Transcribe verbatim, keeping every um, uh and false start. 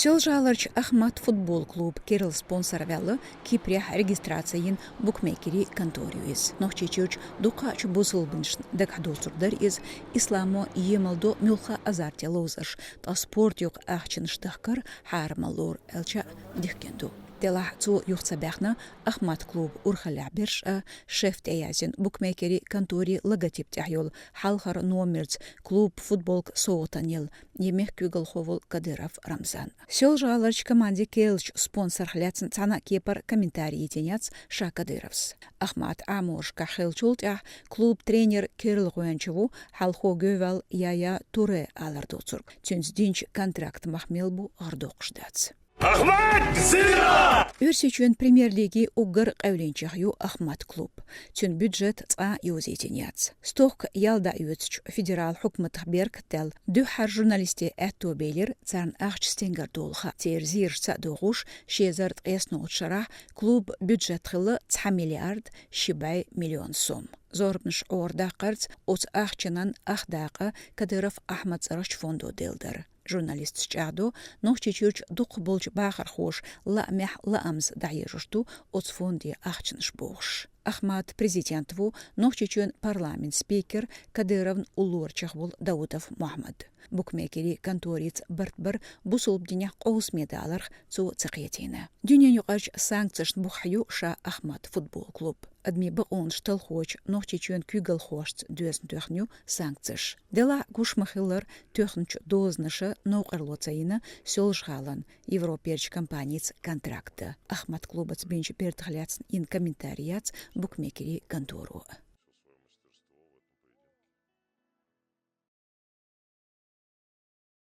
Соьлжа-ГӀаларчу «Ахмат» футбол клуб керла спонсор ваьлла Кипрехь регистраци йина букмекерийн контора ю иза. Нохчийчуьрчу дукхачу бусалбанашна дагахь доцург дара иза, исламо емал до муьлхха а азарте ловзарш, ткъа спорта юкъа ахчанаш дахкар хьарам лору аьлча а дихкина ду. Делахь цо юха ца баьхна «Ахмат» клуб урхаллехь берш а, шеф тӀеязйина букмекерийн конторин логотип тӀехь йолу хьалхара номерца клуб футболка совгӀатана елла, и мехкан куьйгалхо волу Кадыров Рамзан. Соьлжа-ГӀаларчу команде керлачу спонсорх лаьцна цхьана а кепара комментарий йитинехь ша Кадыровс. «Ахмат» Ӏаморашкахь хиллачул тӀаьхьа клуб тренер керла гӀоьнча ву хьалхо гӀевелла Яя Туре алар доцург. Цуьнца динчу контракт мах мел бу гӀардоккхуш дац. «Ахмат» зира! Оьрсийчоьнан премьер-лигин уггар къевлинчех ю «Ахмат» клуб. Цуьнан бюджет цкъа а йовзийтина яц. Стохка ял дӀаоьцучу федералан хьукматах беркат даьлла, дуьххьара журналистийн аьтто белира, царна ахча стенгара долу хаа. Церан зерашца а догӀуш, ши эзар ткъаесналгӀачу шарахь клубан бюджет хилла цхьа миллиард ши бӀе миллион сом. Зорбанаш Ӏора даккхарца оцу ахчанан ах дакъа Кадыров Ахьмадан цӀарахчу фондо делла дара. Журналисташа чӀагӀдо, Нохчийчуьрчу дукхахболчу бахархоша лаамехь лаамза дӀаезаш ду оцу фонде ахчанаш бохуш. «Ахмат» президент ву Нохчийчоьнан парламентан спикер, Кадыровн уллорачех волу Даудов Мохьмад. Букмекерийн конторица барт бар бусалба динехь къовсаме даларх цо ца кхетийна. Дуьненаюкъарчу санкцешна бухахь ю ша «Ахмат» футбол клуб. Адамийн бакъонаш талхочу Нохчийчоьнан куьйгалхошца доьзна тоьхна ю санкцеш. Делахь гуш ма-хиллара, тоьхначу дозанаша новкъарло ца йина Соьлжа-ГӀалин Европерчу компаница контракт. «Ахмат» клубаца бинчу бертах лаьцна йина комментарий яц букмекерийн конторо.